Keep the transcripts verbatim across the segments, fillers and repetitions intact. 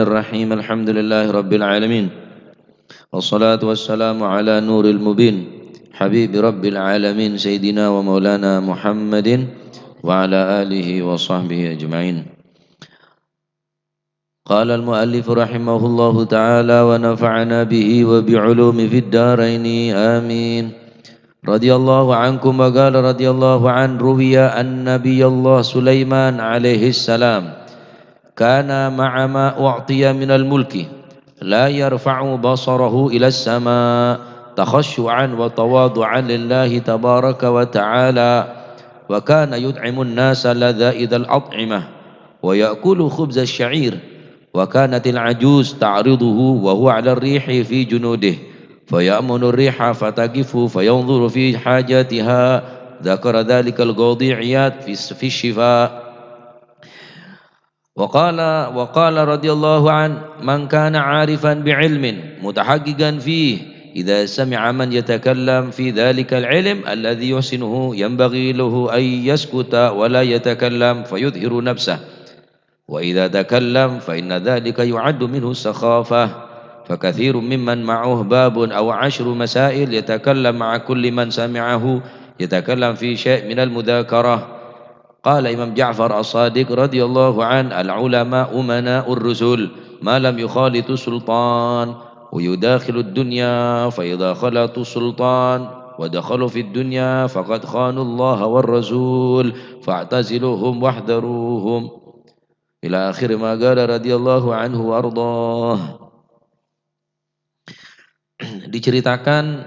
الرحيم. الحمد لله رب العالمين. والصلاة والسلام على نور المبين. حبيب رب العالمين سيدنا ومولانا محمد وعلى آله وصحبه أجمعين. قال المؤلف رحمه الله تعالى ونفعنا به وبعلومه في الدارين. آمين. رضي الله عنكم وقال رضي الله عنه روي أن نبي الله سليمان عليه السلام كان مع ما أعطي من الملك لا يرفع بصره إلى السماء تخشعا وتواضعا لله تبارك وتعالى، وكان يطعم الناس لذائذ الأطعمة ويأكل خبز الشعير، وكانت العجوز تعرضه وهو على الريح في جنوده، فيأمن الريح فتقف فينظر في حاجاتها. ذكر ذلك القاضي عياض في، في الشفاء. وقال، وقال رضي الله عنه: من كان عارفا بعلم متحققا فيه، إذا سمع من يتكلم في ذلك العلم الذي يحسنه، ينبغي له أن يسكت ولا يتكلم فيظهر نفسه، وإذا تكلم فإن ذلك يعد منه السخافة، فكثير ممن معه باب أو عشر مسائل يتكلم مع كل من سمعه يتكلم في شيء من المذاكرة. قال إمام جعفر الصادق رضي الله عنه: العلماء أمناء الرسل ما لم يخالطوا السلطان ويداخلوا الدنيا، فإذا خالطوا السلطان ودخلوا في الدنيا فقد خانوا الله والرسول، فاعتزلوهم واحذروهم. Ila akhir ma qala radhiyallahu anhu wa ardhah. Diceritakan,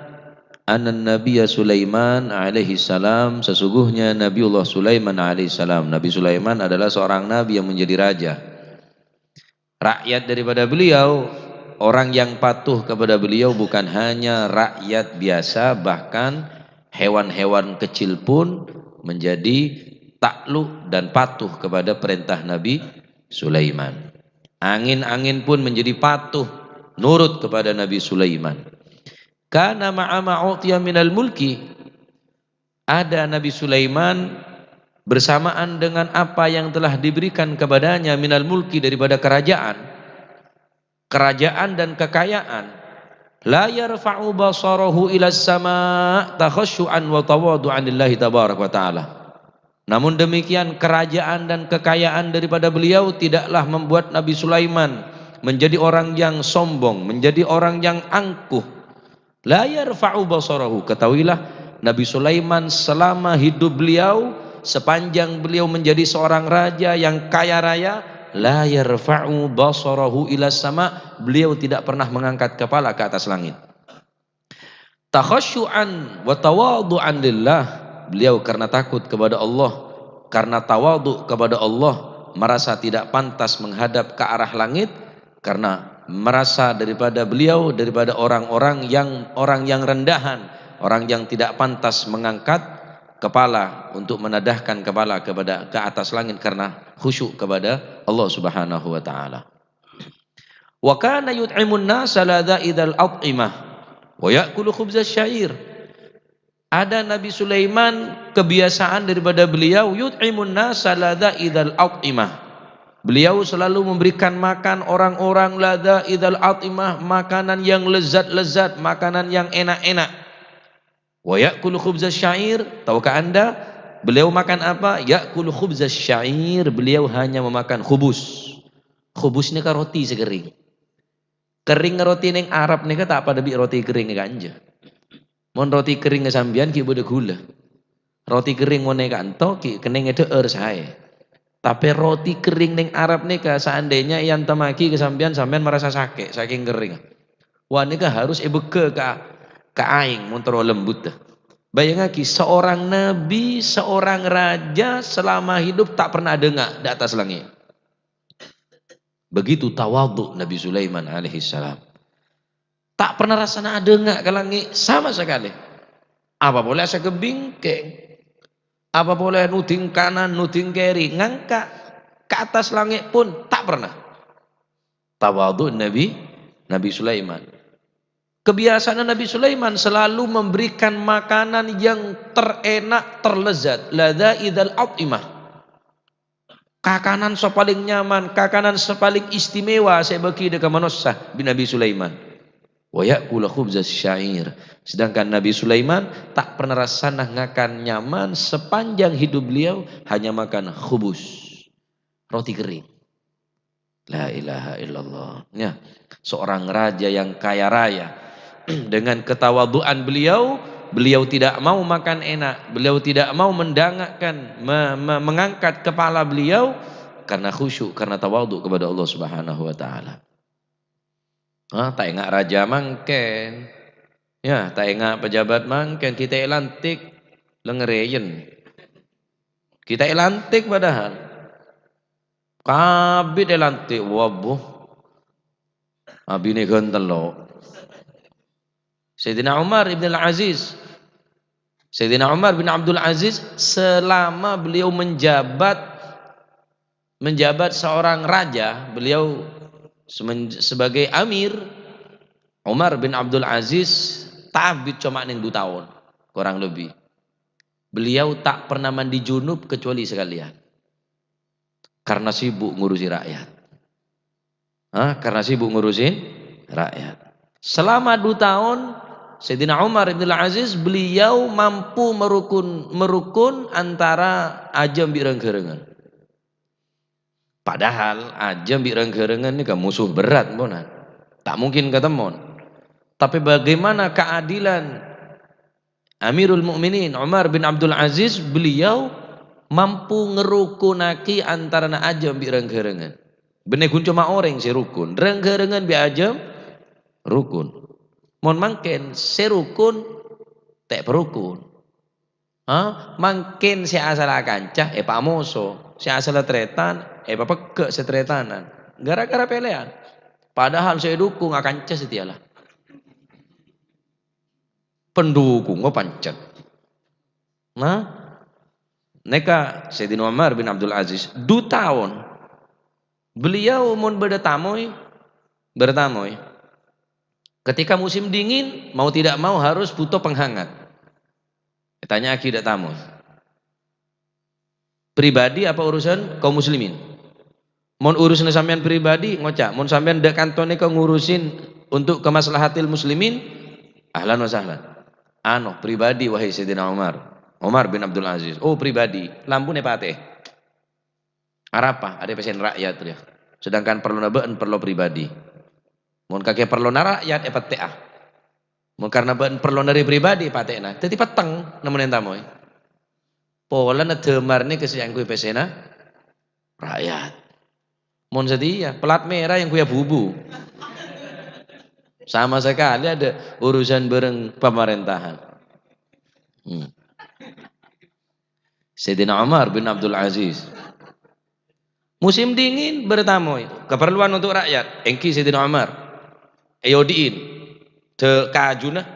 anna Nabiya Sulaiman alaihi salam, sesungguhnya Nabiullah Sulaiman alaihi salam. Nabi Sulaiman adalah seorang nabi yang menjadi raja. Rakyat daripada beliau, orang yang patuh kepada beliau bukan hanya rakyat biasa, bahkan hewan-hewan kecil pun menjadi takluk dan patuh kepada perintah Nabi Sulaiman. Angin-angin pun menjadi patuh, nurut kepada Nabi Sulaiman. Kana ma'a ma u'tiya minal mulki. Ada Nabi Sulaiman bersamaan dengan apa yang telah diberikan kepadanya minal mulki, daripada kerajaan. Kerajaan dan kekayaan. La yarfa'u basarahu ila sama takhasyu'an wa tawadu'an lillahi tabaraka wa ta'ala. Namun demikian, kerajaan dan kekayaan daripada beliau tidaklah membuat Nabi Sulaiman menjadi orang yang sombong, menjadi orang yang angkuh. La yarfa'u basarahu. Ketahuilah, Nabi Sulaiman selama hidup beliau, sepanjang beliau menjadi seorang raja yang kaya raya, la yarfa'u basarahu ila sama, beliau tidak pernah mengangkat kepala ke atas langit. Takhasyu'an wa tawadu'an lillah, beliau karena takut kepada Allah, karena tawadhu kepada Allah, merasa tidak pantas menghadap ke arah langit, karena merasa daripada beliau, daripada orang-orang yang, orang yang rendahan, orang yang tidak pantas mengangkat kepala untuk menadahkan kepala kepada, ke atas langit karena khusyuk kepada Allah Subhanahu wa Ta'ala. Wa kana yut'imun nasa ladza'idzal at'imah wa ya'kulu khubzasy sya'ir. Ada Nabi Sulaiman, kebiasaan daripada beliau, yut'imun nasa ladza'idzal at'imah. Beliau selalu memberikan makan orang-orang ladza'idzal at'imah, makanan yang lezat-lezat, makanan yang enak-enak. Wa ya'kulu khubzasy sya'ir, tahukah Anda beliau makan apa? Ya'kulu khubzasy sya'ir, beliau hanya memakan khubus. Khubus nèka roti sè kerrèng. Kerrèng roti neng Arab nèka ta' padâ bi' roti kerrèng è ka'anja. Mon roti kerrèng è sampèyan ghi' bâdâ ghulâ. Roti kerrèng mon è ka'anto ghi' kennèng è dhâ'âr saè. Tapè roti kerrèng neng Arab nèka, seandainya èantemmaghi ka sampèyan, sampèyan marasa sakè' sakèng kerrèngnga. Wah, nèka harus èbâgghâ ka, ka aèng mon terro lembut. Bayangaghi, seorang nabi, seorang raja selama hidup tak pernah adhânga' di atas langit. Begitu tawadhu Nabi Sulaiman alaihissalam. Ta' pernah rassana adhânga' ka langngè' sama sakalè. Apa polè asakèng bingkèng. Apa polè nodhing kanan, nodhing kèrè, ngangka' ka attas langngè' pun ta' pernah. Tawadhu Nabi, Nabi Sulaiman. Kebiasaanna Nabi Sulaiman selalu memberikan makanan yang terenak, terlezat, ladzaidzal at'imah. Kakanan sè palèng nyaman, kakanan sè palèng istimewa sè èbâghi dâ' ka manossa bi' Nabi Sulaiman. "Wa ya'kula khubzas sya'ir." Sedangkan Nabi Sulaiman tak pernah rassana ngakan nyaman sepanjang hidup beliau, hanya makan khubus, roti kering. La ilaha illallah. Ya, seorang raja yang kaya raya. Dengan ketawadhu'an beliau, beliau tidak mau makan enak, beliau tidak mau mendangakkan, me-, me-, mengangkat kepala beliau karena khusyuk, karena tawadhu kepada Allah Subhanahu wa Ta'ala. Ah, ta' enga' raja mangkèn. Ya, ta' enga' pejabat mangkèn. Kita èlantik, lè ngerèyèn. Kita èlantik padahal. Kabit èlantik, wabbu. Abinè ghântèl, lo. Sayyidina Umar ibn al-Aziz. Sayyidina Umar bin Abdul Aziz, selama beliau menjabat, menjabat seorang raja, beliau semen-, sebagai amir, Umar bin Abdul Aziz tabit coma neng du taon, kurang lebih. Beliau tak pernah mandi junub kecuali sekalian. Karena sibuk ngurusi rakyat. Hah? Karena sibuk ngurusin rakyat. Selama du taon, Sayyidina Umar ibn Al-Aziz, beliau mampu merukun-, merukun antara ajâm bi' reng-ghârengan. Padahal ajâm bi' reng-ghârengan nèka musuh berat, ponan. Ta' mungkin katemmon. Tapi bagaimana keadilan Amirul Mukminin Umar bin Abdul Aziz, beliau mampu ngerukunagi antarana ajâm bi' reng-ghârengan. Bânnè ghun coma orèng sè rukun, reng-ghârengan bi' ajâm rukun. Mon mangkèn sè rukun, ta' parukun. Ha? Mangkèn sè asalla kanca, èpamoso. Sè asalla tarètan, èpapeggâ' sè tarètanan. Gara-gara pèlèyan. Padahal sè èdukung akanca satèya la. Pendhukungnga pancet. Nah, nèka Sayyidina Umar bin Abdul Aziz, du taon. Beliau mon bâdâ tamoy, bâdâ tamoy. Ketika musim dingin, mau tidak mau harus butuh penghangat. Ètanya'aghi dâ' tamoy. Pribadi apa urusan kaum muslimin? Mon urusanna sampèyan pribadi, ngoca'. Mon sampèyan dâ' kanto nèka ngurusin untuk kemaslahatil muslimin, ahlan wa sahlan. Ano, pribadi, wahai Sayyidina Umar. Umar bin Abdul Aziz. Oh, pribadi. Lampuna èpatè'è. Arapa? Arèya pèssèna rakyat, rèya. Sedangkan parlona bâ'na parlo pribadi. Mon kakè parlona rakyat, èpatè'è. Mon karna bâ'na parlona rè pribadi, patè'na. Dhâddhi petteng, nemmonè tamoy. Polana dâmar nèka sè èangghuy pèssèna rakyat. Mon satèya, pelat mèra èangghuy abu-bu. Sama sekali adâ' urusan bhâreng pamarèntahan. Hmm. Sayyidina Umar bin Abdul Aziz. Musim dingin bâdâ tamoy, keperluan untuk rakyat, èngghi Sayyidina Umar. Èodi'in, dâ-, kajuna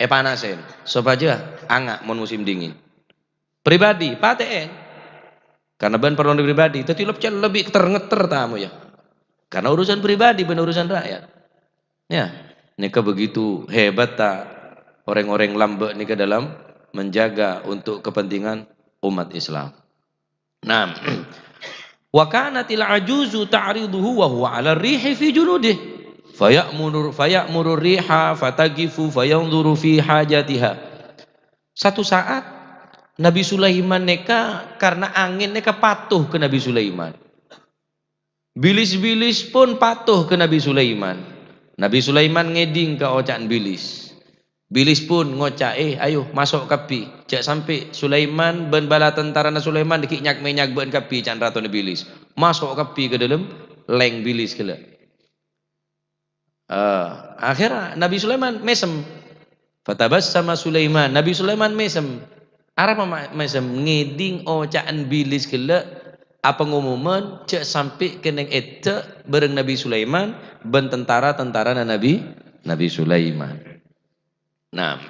èpanasèn, sopajâ anga' mon musim dingin. Pribadi, patè'è. Karna bâ'na parlona pribadi, dhâddhi lep-, lebbi ter-ngetter tamoy, ya. Karna urusan pribadi bân urusan rakyat. Ya, nèka begitu hebat ta' orèng-orèng lambâ' nèka dalam menjaga untuk kepentingan umat Islam. Nah, wa kanatil ajuzu ta'riduhu wa huwa 'ala rihi fi junudih. Faya'muru, faya'muru riha fataqifu fayanzuru fi hajatiha. Satu saat, Nabi Sulaiman nèka, karna angèn nèka patuh ka Nabi Sulaiman. Bilis-bilis pon patuh ka Nabi Sulaiman. Nabi Sulaiman ngèdhing ka oca'na bilis. Bilis pon ngoca', "Eh, ayo, maso' kabbhi. Jhâ' sampè' Sulaiman bân bala tantarana Sulaiman ghi' nyak-mènyak bâ'na kabbhi," ca'na ratona bilis. Maso' kabbhi ka dâlem lèng bilis ghellâ'. Eh, akhirnya Nabi Sulaiman mèsem. Fatabassama Sulaiman. Nabi Sulaiman mèsem. Arapa ma-, mèsem? Ngèdhing oca'na bilis ghellâ', apa ngomoman jhâ' sampè' kennèng èdhâ' bhâreng Nabi Sulaiman bân tentara-tentarana Nabi, Nabi Sulaiman. Nah,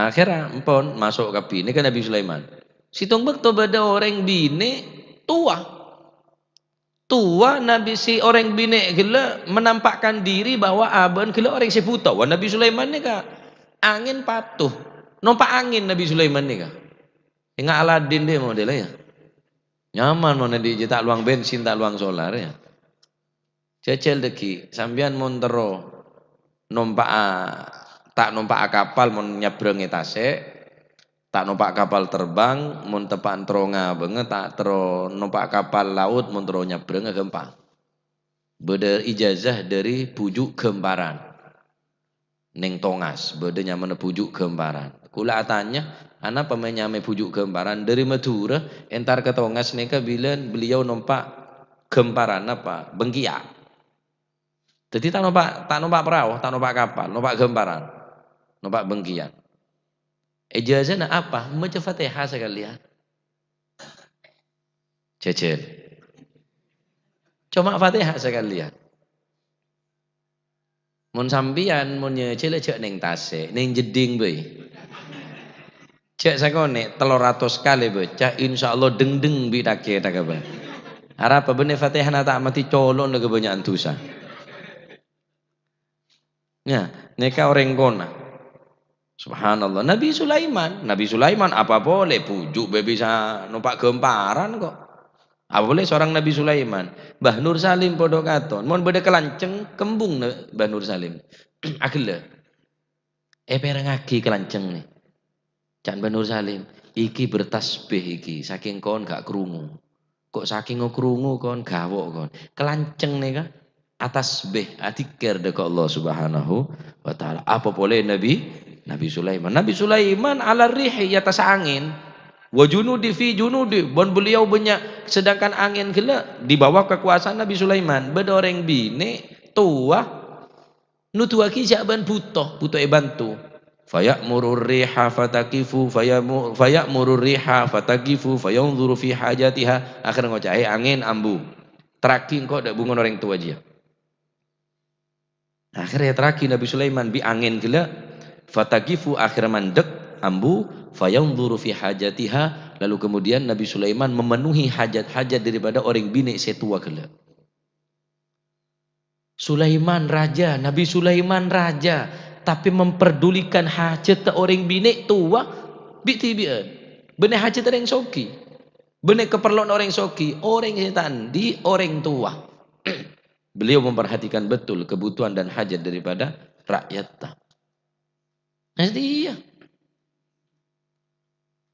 akhirnya empon maso' kabbhi nèka Nabi Sulaiman. Sèttong bâkto bâdâ orèng binè' towa. Towa Nabi, si orèng binè' ghellâ' menampakkan diri bahwa abâ'na ghellâ' orèng sè buta. Wah, Nabi Sulaiman nèka angèn patuh. Nompa' angèn Nabi Sulaiman nèka. Enga' Aladin dâ' modella, ya. Nyaman mon andi' jâ' ta' lowang bensin, ta' lowang solar, ya. Jhâjhâl dhâggi', sampèyan mon terro nompa'a, ta' nompa'a kapal mon nyabrângnga tasè', ta' nompa'a kapal terbang, mon teppa'na terro ngabângnga, ta' terro nompa'a kapal laut mon terro nyabrângnga ghâmpang. Bâdâ ijazah dâri Bhuju' Ghâmparan. Neng Tongas, bâdâ nyamana Bhuju' Ghâmparan. Kaulâ atanya, "Anapa mè' nyamè Bhuju' Ghâmparan?" Dâri Madhurâ, entar ka Tongas nèka bilân beliau nompa' ghâmparan apa? Bengkiyan. Dâddhi ta' nompa', ta' nompa' parao, ta' nompa' kapal, nompa' ghâmparan. Nompa' bengkiyan. Ijazahna apa? Maca Fatihah sakalèyan. Jhâjhâl. Coma Fatihah sakalèyan. Mon sampèyan, mon nyèjhâlâ jhâ' neng tasè', neng jeddhing bhâi. Jhâ' sakonè', tello ratos kalè bâca, insyaallah dengdeng bi' takè takabân. Arapa bânnè Fatihana ta' matè colo'na kabânnya'an dhusa. Nya, nèka orèng kona. Subhanallah. Nabi Sulaiman, Nabi Sulaiman apa polè bhuju' bhâi bisa nompa' ghâmparan kok. Apa polè seorang Nabi Sulaiman. Mbah Nur Salim padâ katon. Mon bâdâ kalanceng, kembung na-, Mbah Nur Salim. Aghellâ'. Èpèrengngaghi kalanceng nè. Ca'na Mbah Nur Salim, "Iki bertasbih iki, sakèng kon gha' krungu. Kok sakèng krungu kon, ghawo' kon." Kalanceng nèka atasbih, adzikir dâ' ka Allah Subhanahu wa Ta'ala. Apa polè Nabi, Nabi Sulaiman. Nabi Sulaiman ala rihi, è attas angèn. Wa junudi fi junudi, bân beliau bânnya', sedangkan angèn ghellâ' di bawah kekuasaan Nabi Sulaiman. Bâdâ orèng binè', towa, nuduwaghi jhâ' bân bhuto, bhuto èbhânto. Faya'murur riha fataqifu, fayamu-, faya'murur riha fataqifu, fayanzuru fi hajatiha. Akhèrra ngoca', "Hè, angèn, ambu. Terraghi engko' dâ' bungona orèng towa jiyâ." Akhèrra èterraghi Nabi Sulaiman bi' angèn ghellâ', fataqifu, akhèrra mandhâk, ambu, fayanzuru fi hajatiha, lalu kemudian Nabi Sulaiman memenuhi hajat-hajat daripada orèng binè' sè towa ghellâ'. Sulaiman raja, Nabi Sulaiman raja, tapè memperdulikan hajhâddhâ orèng binè' towa bi'-dhibi'ân. Bânnè hajhâddhâ orèng soghi. Bânnè kaparlowanna orèng soghi, orèng sè ta' andi', orèng towa. Beliau memperhatikan betul kebutuhan dan hajat daripada rakyatnya. Nah, itu iya.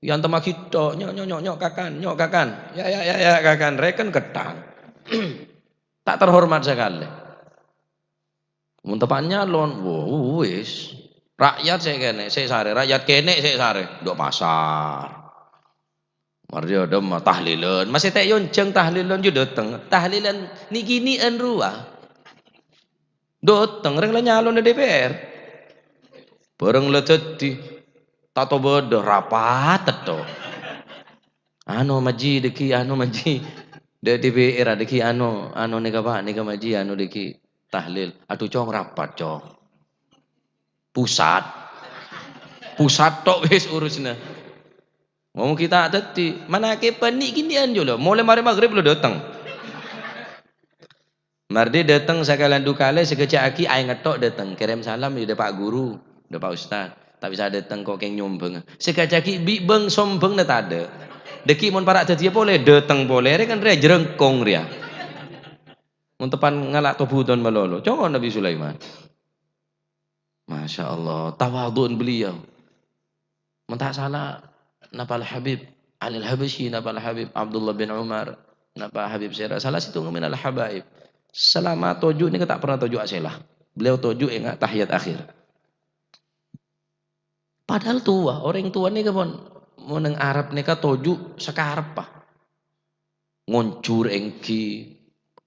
Yang temagito, "Nyok, nyok, nyok, nyok, kakan, nyok, kakan. Ya, ya, ya, ya, kakan." Rèken kèttang. Ta' terhormat sakalè. Mon teppa'na nyalon, wo, wis. Rakyat sè kènè', sè sarè. Rakyat kènè' sè sarè. Dâ' pasar. Marè dâ' ma' tahlilan. Masè ta' èonjhâng tahlilan, jhâ' dâteng. Tahlilan nè'-kènè'an rowa. Dâteng, rèng la nyalon è D P R. Bâreng la dhâddhi, ta' tao bâdâ, rapat tèttho. "Anu, Maji, dâgghi', anu, Maji." Dâ' D P R, dâgghi', anu, anu, nèka, Pak, nèka, Maji, anu, dâgghi', tahlil. "Adhu, Cong, rapat, Cong. Pusat. Pusat tok wis urusna." Ngomong kita dhâddhi, manakèbhân nè'-kènè'an jâ' la, molaè marè maghrib la dâteng. Marè dâteng sakalèyan du kalè, sè ghâjâ'aghi aèngnga tok dâteng, kèrèm salam, ya, dâ' Pak Guru, dâ' Pak Ustad. Ta' bisa dâteng kok kèng nyombhâng. Sè ghâjâ'aghi bi' bâng sombhângna tadâ'. Dâgghi' mon para' dhâddhiyâ polè, dâteng polè, rè kan rè jrângkong rèya. Mon teppa'na ngala' tobhudhân malolo. Congor Nabi Sulaiman. Masya Allah, tawadhu'un beliau. Mon ta' sala, napa Al-Habib Ali Al-Habasyi, napa Al-Habib Abdullah bin Umar, napa Habib Sera, salah sèttong minal habaib. Selama toju' nèka ta' pernah toju' asèla. Beliau toju' enga' tahiyat akhir. Padahal towa, orèng towa nèka pon, mon neng Arab nèka toju' sakarebbhâ. Ngonjhur èngghi,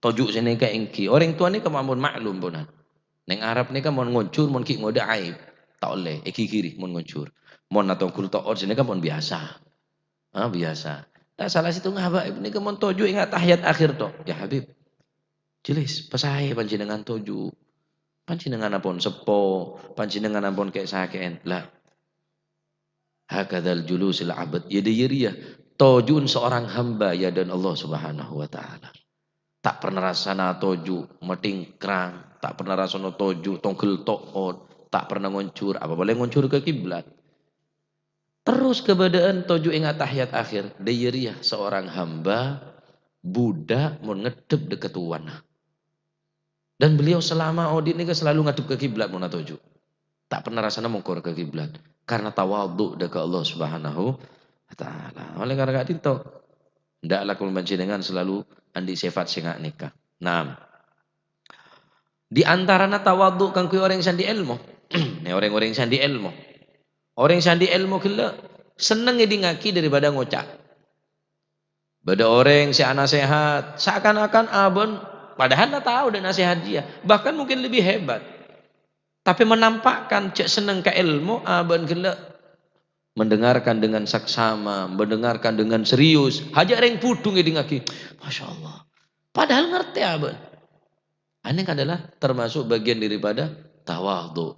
toju' sè nèka èngghi. Orèng towa nèka ampon maklum, ponan. Neng Arab nèka mon ngonjhur, mon ghi' ngodâ aib. Ta' ollè, èghighiri mon ngonjhur. Mon atonggul to'ot sè nèka pon biyasa. Ah, biyasa. Nah, salah sèttong habaib nèka mon toju' enga' tahiyat akhir to. "Ya Habib, jelas, pasaè panjhennengngan toju'. Panjhennengngan ampon seppo, panjhennengngan ampon kè'-sakè'an." Lah, hakadzal julusul abad. Ya, dâ' iyâ rèya. Toju'un seorang hamba è adâ'na Allah Subhanahu wa Ta'ala. Ta' pernah rassana toju' matingkrang, ta' pernah rassana toju' tonggel to'ot, ta' pernah ngonjhur, apa polè ngonjhur ka kiblat. Terros kabâḍâ'ân toju' è atahiyat akhir, ḍâ' iyâ rèya seorang hamba budak mon ngeḍḍhep ḍâ' ka towana. Dan beliau selama oḍi' nèka selalu ngadhep ka kiblat mon atoju'. Ta' pernah rassana mongkor ka kiblat karena tawadhu' ḍâ' ka Allah Subhanahu wa Ta'ala. Oleh karena ka'ḍinto, hendaklah kaulâ panjhennengngan selalu anḍi' sifat sè nga' nèka. Naam. Di antarana tawadhu' kaangghuy orèng sè anḍi' èlmo. Nè, orèng-orèng sè anḍi' èlmo. Orèng sè anḍi' èlmo ghellâ' senneng ngèḍingngaghi daripada ngoca'. Bâḍâ orèng sè anasèhat, seakan-akan abâ'na padahal la tao ḍâ' nasèhat jiyâ, bahkan mungkin lebih hebat. Tapè menampakkan jhâ' senneng ka èlmo, abâ'na ghellâ' mendengarkan dengan saksama, mendengarkan dengan serius. Hajâ' rèng bhuḍhu ngèḍingngaghi, "Masya Allah." Padahal ngartè abâ'na. Ini adalah termasuk bagian daripada tawadhu.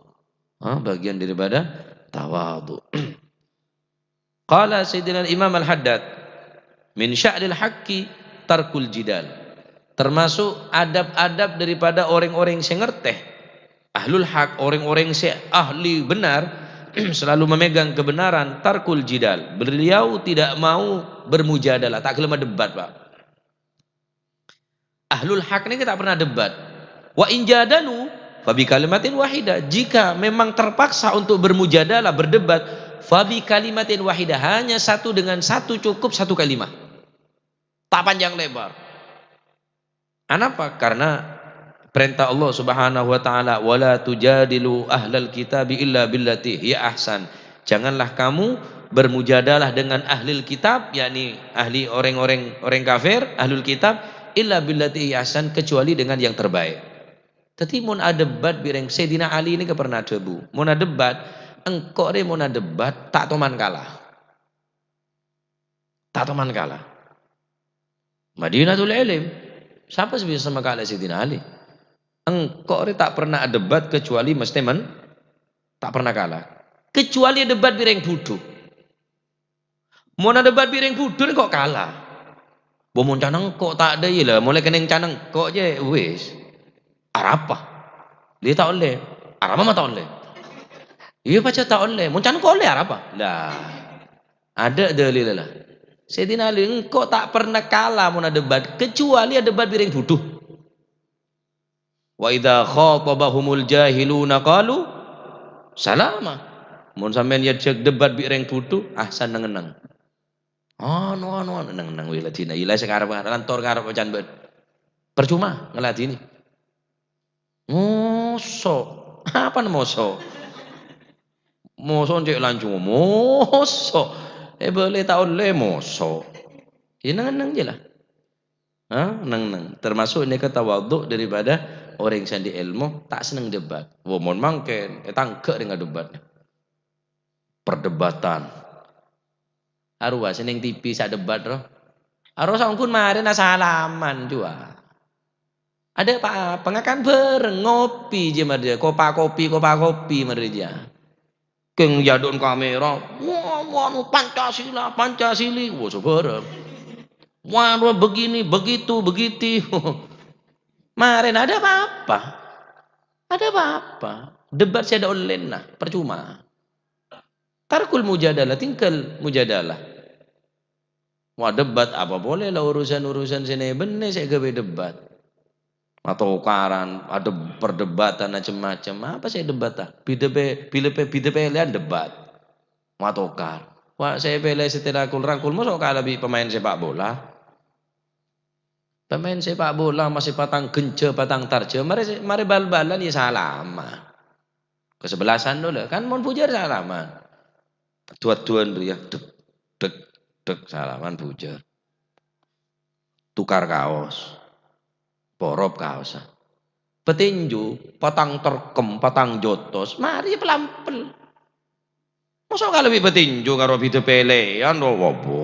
Ha, bagian daripada tawadhu. Qala Sayyidina Imam Al-Haddad, "Min sya'ril haqqi tarkul jidal." Termasuk adab-adab daripada orèng-orèng sè ngartè. Ahlul haq, orèng-orèng sè ahli benar, selalu memegang kebenaran, tarkul jidal. Beliau tidak mau bermujadalah, ta' ghellem debat, Pak. Ahlul haq nèka ta' pernah debat. "Wa in jadalu fa bi kalimatin wahidah." Jika memang terpaksa untuk bermujadalah, berdebat, fa bi kalimatin wahidah, hanya satu dengan satu cukup satu kalimat. Ta' panjang lebar. Anapa? Karena perintah Allah Subhanahu wa Ta'ala, "Wa la tujadilu ahlal kitabi illa billati hiya ahsan." Janganlah kamu bermujadalah dengan ahlil kitab, yakni ahli orèng-orèng, orèng kafir, ahlul kitab, "illa billati hiya ahsan," kecuali dengan yang terbaik. Dhâddhi, mon adebat bi' rèng, Sayyidina Ali nèka pernah adhâbu, "Mon adebat, engko' rè mon adebat, ta' toman kala." Ta' toman kala. Madinatul Ilm. Sapa sè bisa makala Sayyidina Ali? Engko' rè ta' pernah adebat kecuali mestè men-, ta' pernah kala. Kecuali adebat bi' rèng bhuḍhu. Mon adebat bi' rèng bhuḍhu engko' kala. Bo mon can engko' ta' ḍâ' iyâ la, molaè kennèng can engko' jiyâ, wis. Arapa? Lè ta' ollè. Arapa ma ta' ollè? Iyâ, pajhât ta' ollè. Mon can engko' ollè arapa? Lah. Aḍâ' dalilla la. Sayyidina Ali, "Engko' ta' pernah kala mon adebat, kecuali adebat bi' rèng bhuḍhu. Wa idza khatabahumul jahiluna qalu salama." Mon sampèyan èajhâk debat bi' rèng bhuḍhu, ah, san neng-enneng. Anu, anu, anu, neng-enneng wèladina. Ila sè ngarep, lantor ngarep can bâ'na. Percuma ngèladhinè. Moso'. Apana moso'? Moso' cè' lanjhung moso'. Èbâli ta' ollè moso'. Yâ neng-enneng jiyâ la. Ha? Neng-enneng. Termasuk nèka tawadhu' daripada orèng sè anḍi' èlmo, ta' senneng debat. Wah, mon mangkèn, ètangghâ' rèng adebat. Perdebatan. Arowa sè neng T V sè adebat, ro. Arowa saongghuna marèna salaman, jhuwa. Aḍâ' pa-apa, ngakan bhâreng, ngopi jiyâ marè jiyâ. Kopa kopi, kopa kopi marè jiyâ. Kèng yâḍu'na kamera, wah, wah, anu, Pancasila, Pancasili. Wah, sabârâng. Wah, anu, begini, begitu, begiti. Marèna aḍâ' pa-apa. Aḍâ' pa-apa. Debat sè aḍâ' ollèna, percuma. Tarkul mujadalah, tinggal mujadalah. Wah, debat apa polè la urusan-urusan sè nè-bennè sè èghâbây debat. Matokaran, aḍâ' perdebatan macem-macem. Apa sè debat, ah? Bidhâ pè-, bilâ pè-, bidhâ pèlèyan debat. Matokar. Wah, sè èpèlè sè tè rangkul-rangkul, moso' kala bi' pemain sepak bola. Pemain sepak bola masih patang ghenjhâ, patang tarjâ, marè, marè bal-balan yâ salaman. Kesebelasan dulu, kan mon bujâr salaman. Dua-duan rèya, dek, dek, dek, salaman bujâr. Tukar kaos. Porop kaossa. Petinju, patang terkem, patang jotos, marè pelampel. Moso' kala bi' petinju karo bidhâ pèlèyan, ro, wabo.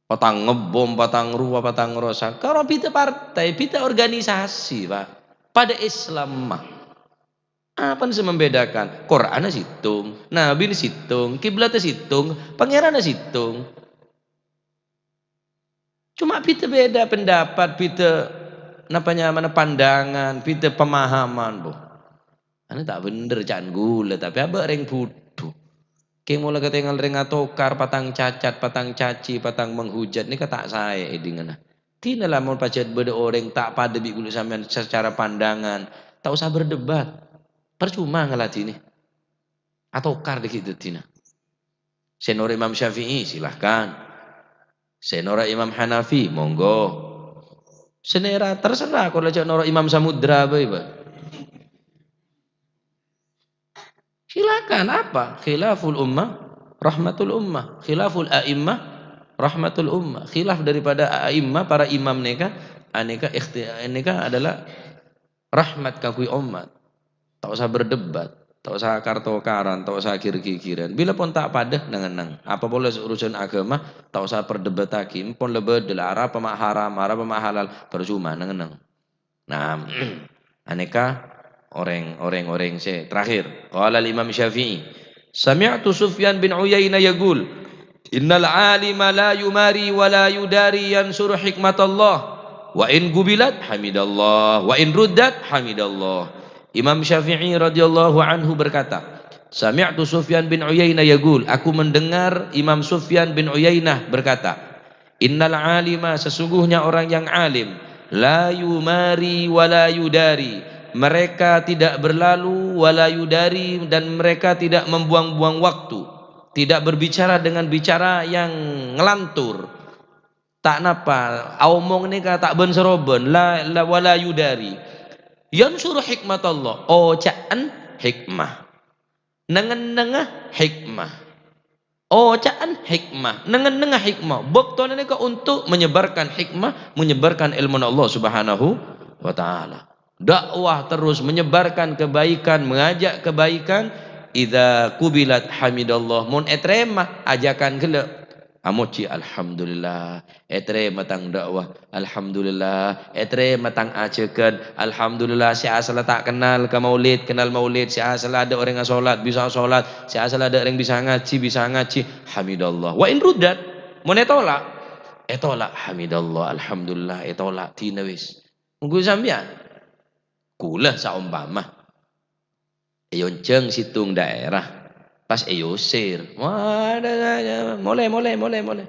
Patang ngebom, patang rowa, patang rosak. Karo bidhâ partai, bidhâ organisasi, Pak. Paḍâ Islam, mah. Apa sè membedakan? Qur'anna sèttong, Nabina sèttong, kiblatna sèttong, Pangèranna sèttong. Cuma bidhâ beda pendapat, bidhâ napa nyamana pandangan, bidhâ pemahaman, Bu. Anu ta' bhender ca'na ghulâ, tapè abâ' rèng bhuḍhu. Kèng mola katèngal rèng atokar, patang cacat, patang caci, patang menghujat, nèka ta' saè è dhingènna. Dhina lamon pajhât bâdâ orèng ta' padâ bi' ghulâ sampèyan sacara pandangan, ta' osa berdebat. Parcoma ngaladhinè. Atokar dhâggi' dhâddhina. Sè noro' Imam Syafi'i, silahkan. Sè noro' Imam Hanafi, monggo. Sè nèra, terserah, kok la jhâ' noro' Imam Samudra bhâi, Pak. Silakan, apa? Khilaful ummah, rahmatul ummah. Khilaful a'immah, rahmatul ummah. Khilaf daripada a'immah, para imam nèka, anèka ikhti-, nèka adalah rahmat kaangghuy ommat. Ta' osa berdebat, ta' osa kar-tokaran, ta' osa gir-gigiran. Bilâ pon ta' padâ, neng-enneng. Apa polè urusan aghâma, ta' osa perdebataghi. Empon la bâdâ la, arapa ma' haram, arapa ma' halal, parcoma, neng-enneng. Nah, anèka orèng, orèng-orèng sè terakhir. Qala al-Imam Syafi'i, "Sami'tu Sufyan bin Uyainah yaqul, innal alima la yumari wa la yudari yansuru hikmatallah. Wa in qubilat hamidallah, wa in ruddat hamidallah." Imam Syafi'i radhiyallahu anhu berkata, "Sami'tu Sufyan bin Uyainah yaqul, aku mendengar Imam Sufyan bin Uyainah berkata, innal alima, sesungguhnya orang yang alim, la yumari wa la yudari, mereka tidak berlalu, wa la yudari, dan mereka tidak membuang-buang waktu, tidak berbicara dengan bicara yang ngelantur." Ta' napa, aomong nèka ta' bân-sarobân, la, la, wa la yudari. Yansuru hikmatallah, oca'an hikmah. Neng-ennengnga hikmah. Oca'an hikmah, neng-ennengnga hikmah. Bâktona nèka untuk menyebarkan hikmah, menyebarkan èlmona Allah Subhanahu wa Ta'ala. Dakwah terus, menyebarkan kebaikan, mengajak kebaikan. Idza qubilat hamidallah, mon ètarèma ajakan ghellâ', amojhi, "Alhamdulillah, ètarèma tang dakwah. Alhamdulillah, ètarèma tang ajakan. Alhamdulillah, sè asalla ta' kennal ka maulid, kennal maulid. Sè asalla adâ' orèng asolat, bisa asolat. Sè asalla adâ' orèng bisa ngajhi, bisa ngajhi. Hamidallah." Wa in ruddat, mon ètola', ètola', hamidallah, alhamdulillah, ètola', dhina wis. Ongghu sampèyan? Kaulâ saompama èyonjhâng sèttong dhaèra, pas èyosèr. Wah, molè, molè, molè, molè.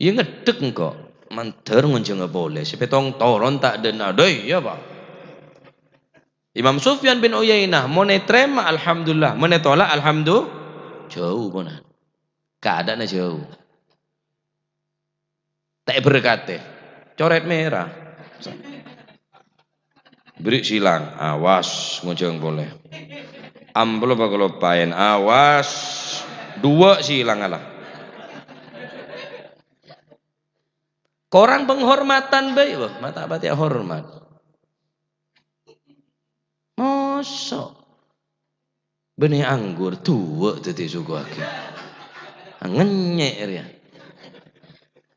Iyâ ngeddhek engko'. Mandhâr ngonjhângnga polè. Sè pètong toron ta' dâna. Dâ iyâ, Pak. Imam Sufyan bin Uyainah, mon ètarèma, alhamdulillah. Mon ètola', alhamdu-, jhâu, ponan. Kaadâ'na jhâu. Ta' èberkatè. Corèt mèra. Bherri' silang, awas ngonjhâng polè. Amplop kaloppaèn, awas. Duwâ' silang ala. Korang penghormatan bhâi, wah, ma' ta' patè hormat. Mosok. Bânnè anggur, duwâ' dhâddhi èsokoaghi. Ngennyè' rèya.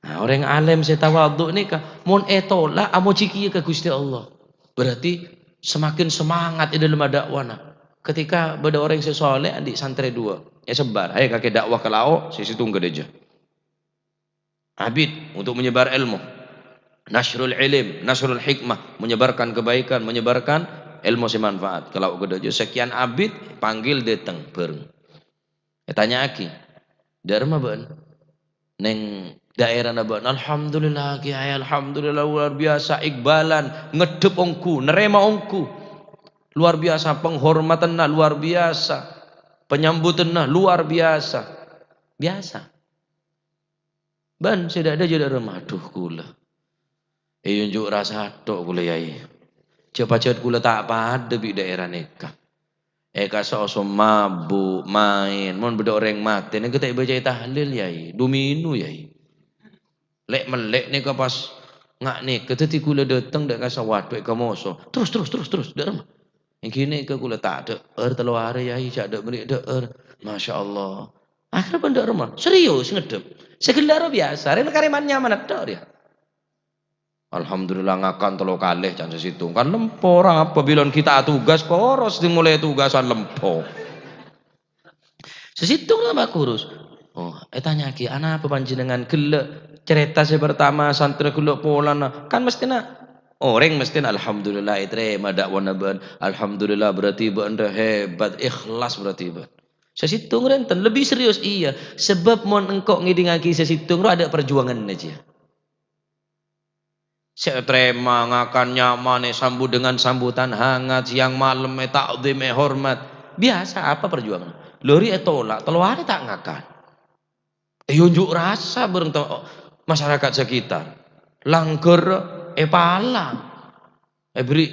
Nah, orèng alèm sè tawadhu nèka, mon ètola', amojhi kèya ka Ghustè Allah. Berarti semakin semangat è dhâlem adakwana. Ketika bâdâ orèng sè soleh, andi' santrè duwâ', èsebbhâr. Hayo, kakè dakwah ka lao', sè sèttong ka dâjâ. Abid untuk menyebar ilmu. Nasrul ilim, nasrul hikmah, menyebarkan kebaikan, menyebarkan ilmu sè manfaat. Kalau gede aja sekian abid, panggil dateng bareng. Ètanya'aghi, "Dâ'ramma bâ'na?" "Neng daerana bâ'na." "Alhamdulillah, Kiai, alhamdulillah, luar biasa, iqbalan, ngeddhep ongghu, narèma ongghu. Luar biasa, penghormatanna luar biasa, penyambutanna luar biasa." Biasa. "Bâ'na sè dâ', dâ' jâ' dâ'ramma?" "Adhu, kaulâ. Èyonjhu' rasa tok kaulâ, Yai. Jâ' pajhât kaulâ ta' padâ bi' daerah nèka. È kassa' osom mabuk, maèn. Mon bâdâ orèng matè, nèka ta' èbâcaè tahlil, Yai. Domino, Yai. Lè'-mellè' nèka pas nga' nèka. Dâddhi kaulâ dâteng dâ' kassa', wadhu, èkamoso. Terros, terros, terros, terros. Dâ'ramma?" "Èngghi nèka kaulâ ta' dâ'âr tello arè, Yai, jâ' dâ' bânnè dâ'âr." Masya Allah. Akhirnya bâ'na dâ'ramma? Serius ngeddhep. Sè ghellâ' rowa biasa, rèng karèman nyamana tok rèya. "Alhamdulillah, ngakan tello kalè," can sè sèttong. Kan lempo, ra apa bilân ghi' ta' atugas, koros sè molaè atugasan lempo. Sè sèttong la ma' kurus. Oh, ètanya'aghi, "Anapa panjhennengngan ghellâ'?" Carèta sè partama, santrè ghellâ' polana. Kan mesthèna orèng mesthèna, "Alhamdulillah, ètarèma da'wana bâ'na. Alhamdulillah, berarti bâ'na hebat, ikhlas berarti bâ'na." Sè sèttong rènten lebbi serius, iyâ. Sebab mon engko' ngèdingngaghi sè sèttong ro adâ' parjuwanganna, jiyâ. Sè ètarèma, ngakan nyaman, èsambut dengan sambutan hangat, siang malem èta'dhim, èhormat. Biyasa, apa parjuwanganna? Lori ètolak, tello arè ta' ngakan. Èonjuk rasa bhâreng to-, masyarakat sekitar. Langghâr èpalang. Èberri'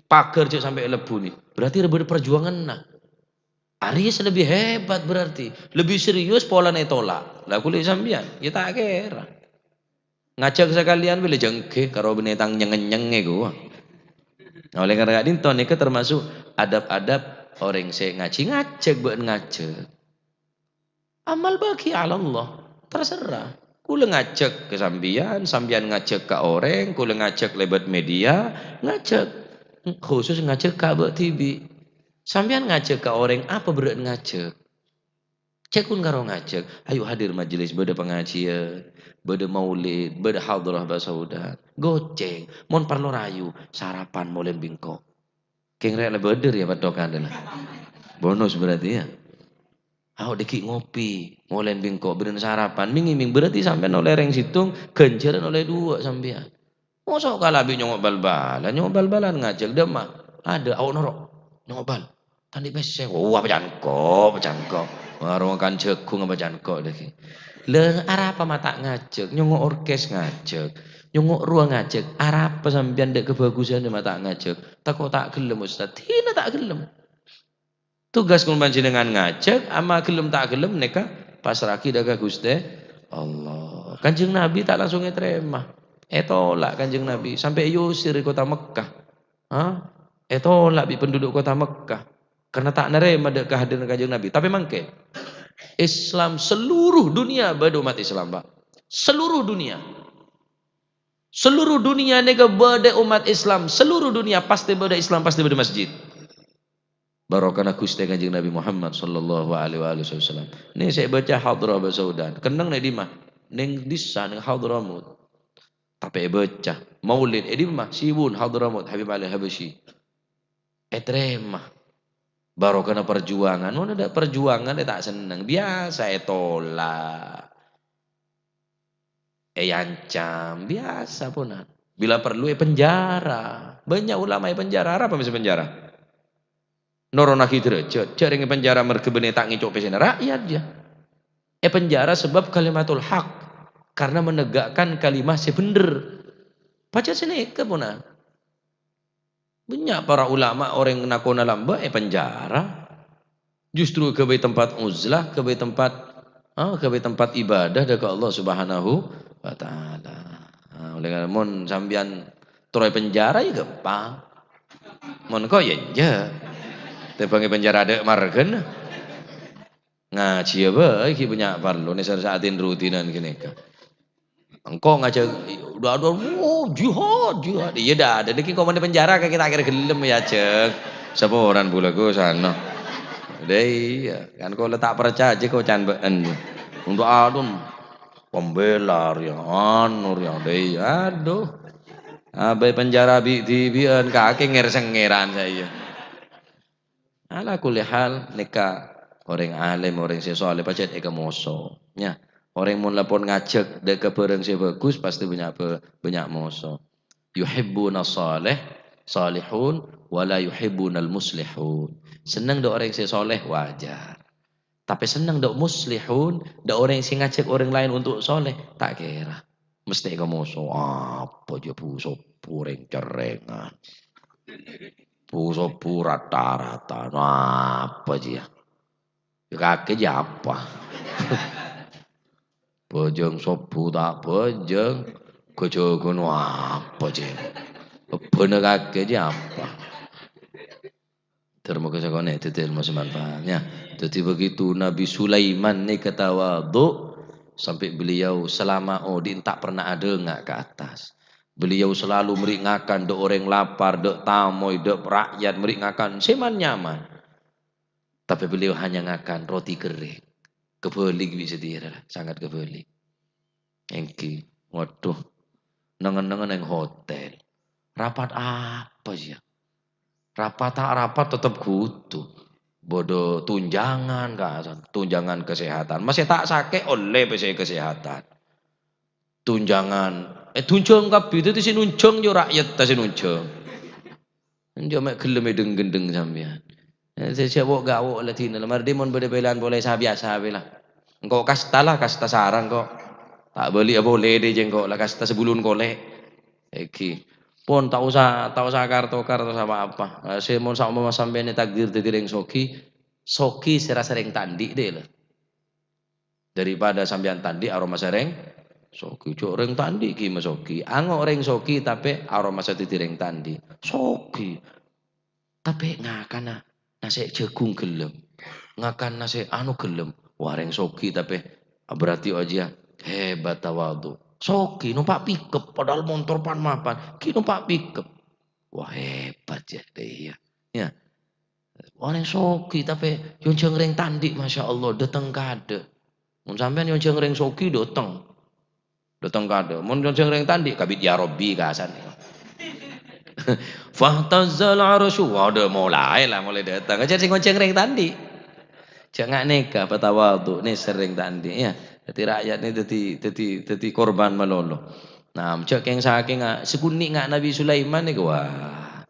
paghâr jhâ' sampè' èlebbhuni. Berarti bâdâ parjuwanganna. Arèya sè lebbi hebat berarti. Lebbi serius polana ètolak. La kulâ sampèyan, yâ ta' kèra. Ngajhâk sakalèyan bilâ jhângghi karo binètang nyeng-nyengngè ghuwa. Nah, oleh karena ka'dinto nèka termasuk adab-adab orèng sè ngajhi, ngajhâk bâ'na ngajhâk. Amal baqi 'ala Allah, terserah. Kulâ ngajhâk ka sampèyan, sampèyan ngajhâk ka orèng, kulâ ngajhâk lèbât media, ngajhâk. Khusus ngajhâk ka abâ' dhibi'. Sampèyan ngajhâk ka orèng, apa berrâ' ngajhâk? Cè' kun karo ngajhâk, ayo hadir majelis, bâdâ pangajiân, bâdâ maulid, bâdâ hadrah basaudan. Gocèng, mon parlo rayu, sarapan molèn bi' engko'. Kèng rè' la bâdâ rèya paddhâ kandhâna. Bonus berarti ya. Ayo dâggi' ngopi, molèn bi' engko', bâdâna sarapan. Ming-ngiming berarti sampèyan ollè rèng sèttong, ghânjhârân ollè duwâ' sampèyan. Mosok kala bi' nyongngo' bal-balan, nyongngo' bal-balan ngajhâk, "Dâmma, adâ', ayo noro', nyongngo' bal." Ta' andi' pèssè, "Oh, apa cangko', apa cangko'?" Warung kan jhâghung apa cangko' dâggi'. Lha, arapa ma' ta' ngajhâk, nyongngo' orkes ngajhâk, nyongngo' rowa ngajhâk, arapa sampèyan dâ' kabhâghusânna ma' ta' ngajhâk? Tako' ta' ghellem, Ustaz. Dinah ta' ghellem. Tugas kaulâ panjhennengngan ngajhâk, ama ghellem ta' ghellem nèka pasra'aghi dâ' ka Ghustè Allah. Kanjeng Nabi ta' langsung ètarèma. Ètolak Kanjeng Nabi, sampè' èusir è kottha Mekkah. Ha? Ètolak bi' penduduk kottha Mekkah. Karena ta' narèma dâ' kahadiran Kanjeng Nabi. Tapè mangkèn, Islam seluruh dunia bâdâ umat Islam, Pak. Seluruh dunia. Seluruh dunia nèka bâdâ umat Islam. Seluruh dunia pasti bâdâ Islam, pasti bâdâ masjid. Barokana Ghustè Kanjeng Nabi Muhammad sallallahu alaihi wa alihi wasallam. Nè sè èbâca hadrah basaudan. Kennèng nè dimma? Nèng dissa, nèng Hadramaut. Tapè èbâca. Maulid è dimma? Siwun Hadramaut, Habib Ali Habasyi. Ètarèma. Barokana parjuwangan. Mon adâ' parjuwangan, è ta' senneng. Biyasa ètolak. Èancam, biyasa ponan. Bila perlu èpenjara. Bânnya' ulama èpenjara. Arapa mèsa penjara? Noronaghi dârâjhât. Jhâ' rèng èpenjara merghâ bânnè ta' ngèco' pèssèna ra'yat, ya. Èpenjara sebab kalimatul haq. Karena menegakkan kalimah sè bhendher. Pajhât sanèka ponan. Bânnya' para ulama orèng nakona lambâ' èpenjara. Justru ghâbây tempat uzlah, ghâbây tempat, ah, ghâbây tempat ibadah dâ' ka Allah Subhanahu wa Ta'ala. Ah, oleh karena mon sampèyan terro èpenjara, ya ghâmpang. Mon engko', ya enjâ'. Tèmbhâng èpenjara dâ' marghâna. Ngajhiyâ bhâi ghi' bânnya' parlo, nè sar-sa'atin rutinan ghânèka. Engko' ngajhâk, dâ'-adâ', "Oh, jihad, jihad." Iyâ, dâ'-adâ' nèkè kok mon è penjara kakè ta' kèra ghellem, ya, Jeng. Saporana bulâ ghusana. Dâ' iyâ, kan kaulâ ta' parcajâ kocan bâ'en. Untuk adun pembela rèya, anu rèya, dâ' iyâ. Aduh. Abâi penjara bi'-dhibi'ân, kakè ngèr-sèngngèran saèya. Ala kulli hal, nèka orèng alim, orèng sè sholeh, pajhât èkamoso. Nya, orèng mon la pon ngajhâk dâ' ka bhârâng sè bhâghus, pastè bânnya' bhâ-, bânnya' moso. Yuhibbuna sholeh, sholihun, wa la yuhibbunal muslihun. Senneng dâ' orèng sè sholeh, wajar. Tapè senneng dâ' muslihun, dâ' orèng sè ngajhâk orèng laèn untuk sholeh, ta' kèra. Mestè èkamoso, apa jâ bu sopbu rèng-cerrèngan. Bu sopbu rata-rata, apa jâ? Yâ kakè jâ apa? Bhâjâng sopbu ta' bhâjâng, ghâjâghân apa jâ? Ebbhâna kakè jâ apa? Dhârma kasakonè' dhâddhi ilmu sè manfaat, ya. Dhâddhi begitu Nabi Sulaiman nèka tawadhu, sampai beliau selama odi' ta' pernah adhânga' ka attas. Beliau selalu mèrè ngakan dâ' orèng lapar, dâ' tamoy, dâ' ra'yat, mèrè ngakan sè man-nyaman. Tapè beliau hanya ngakan roti kering. Kabhâlik bi' satèya, sangat kabhâlik. Èngghi, waduh, nengngen-nengngen neng hotel. Rapat apa sih ya? Rapat ta' rapat tetep kodhu. Bâdâ tunjangan, Ka', tunjangan kesehatan. Masè ta' sakè', ollè pèssè kesehatan. Tunjangan, eh, tunjang kabbhi. Dhâddhi sè nunjang yo ra'yat ta' sè nunjang. Enjâ' mè' ghellem è dheng-ghendheng sampèyan. Eh, sè, sè wo'-gawo' la dina la. Marè mon bâdâ pèla'an polè sabiyasa bhâi la. Engko' kasta la, kasta sarang ko'. Ta' bâli'â polè dâ' jhâ' engko' la kasta sabulun kolè'. Èngghi. Pon, ta' osa, ta' osa kar-tokar, ta' osa pa-apa. Eh, sè mon saompama sampèyan ètakdir dhâddhi rèng soghi, soghi sè ra-, sèrèng ta' andi' dâ' la. Daripada sampèyan ta' andi' aromasa rèng soghi. Jhâ' rèng ta' andi' ghi' masoghi. Ango' rèng soghi tapè aromasa dhâddhi rèng ta' andi'. Soghi. Tapè ngakanna nasè' jhâghung ghellem. Ngakan nasè' anu ghellem. Wah, rèng soghi tapè berarti ojiyâ hebat tawadhu. Soghi nompa' pickup padahal montor pan-mapan. Ghi' nompa' pickup. Wah, hebat ya, dâ' iyâ. Ya. Orèng soghi tapè nyonjhâng rèng ta' andi', masya Allah, dâteng kaadâ'. Mon sampèyan nyonjhâng rèng soghi, dâteng. Dâteng kaadâ'. Mon nyonjhâng rèng ta' andi', kabit ya Rabbi kasana. Fahtazzal arsyu, waduh, molaè la, molaè dâteng. Jhâ' sè ngonjhâng rèng ta' andi'. Jhâ' nga' nèka, patawadhu, nèser rèng ta' andi', ya. Dhâddhi ra'yat nè dhâddhi, dhâddhi, dhâddhi korban malolo. Nah, jhâ' kèng-sakènga, sakonè' nga' Nabi Sulaiman nèko, wah.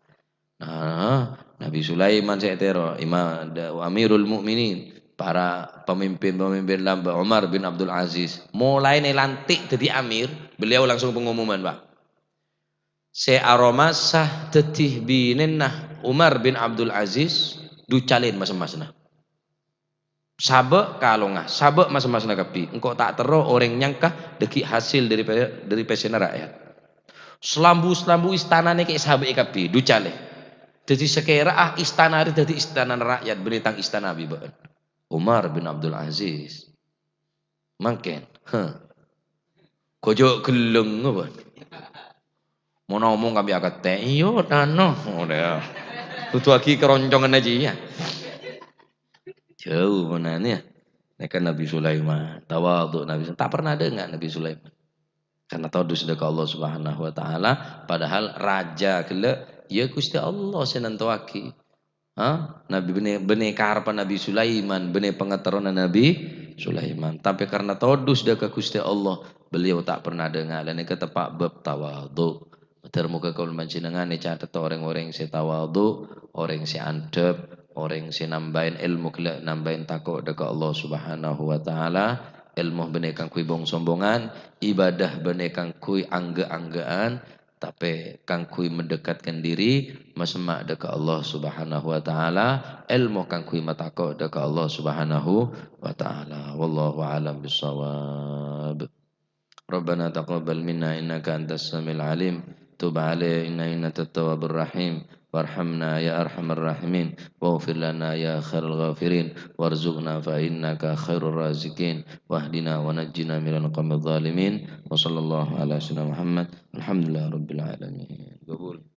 Nah, Nabi Sulaiman sè ètèro, Ima-, da-, Amirul Mukminin, para pemimpin-pemimpin lambâ', Umar bin Abdul Aziz. Molaè èlantik dhâddhi amir, beliau langsung pengumuman, Pak. Sè aromasa dhâddhi binèna Umar bin Abdul Aziz, ducalèn mas-emmasna. Sabâ' kalongnga, sabâ' mas-emmasna kabbhi. Engko' ta' terro orèng nyangka dhâggi' hasil dhâri pè-, dhâri pèssèna ra'yat. Salambu-salambu istanana kè' sabâ' kabbhi, ducalè. Dhâddhi sakèra'a istana rè dhâddhi istana ra'yat, bânnè tang istana abâ'na. Umar bin Abdul Aziz. Mangkèn. Heh. Ghâjâ' ghelleng apa? Mon ngomong kabbhi akatè, "Iyâ, nano." Ngono ya. Duduwaghi karoncongan aja ya. Jhâu ponapa ya. Nèka Nabi Sulaiman, tawadhu Nabi Sulaiman. Ta' pernah dengar Nabi Sulaiman. Karena todus dâ' ka Allah Subhanahu wa Ta'ala, padahal raja ghellâ', ya Ghustè Allah sè nantowaghi. Ha? Nabi bânnè, bânnè karebbhâ Nabi Sulaiman, bânnè pangaterrona Nabi Sulaiman. Tapè karena todus dâ' ka Ghustè Allah, beliau ta' pernah dengar. Lha nèka teppa' bab tawadhu. Mator moghâ kaulâ panjhennengngan ècatet orèng-orèng sè tawadhu, orèng sè andhâp, orèng sè nambâi èlmo ghellâ' nambâi tako' dâ' ka Allah Subhanahu wa Ta'ala. Èlmo bânnè kaangghuy bong-sombongan, ibadah bânnè kaangghuy angghâ-angghâ'ân, tapè kaangghuy mendekatkan diri, masemma' dâ' ka Allah Subhanahu wa Ta'ala, èlmo kaangghuy matako' dâ' ka Allah Subhanahu wa Ta'ala. Wallahu a'lam bissawab. ربنا تقبل منا إنك أنت السميع العليم. تب علينا إنك أنت التواب الرحيم. وارحمنا يا أرحم الراحمين. واغفر لنا يا خير الغافرين. وارزقنا فإنك خير الرازقين. واهدنا ونجنا من القوم الظالمين. وصلى الله على سيدنا محمد. الحمد لله رب العالمين. قبول.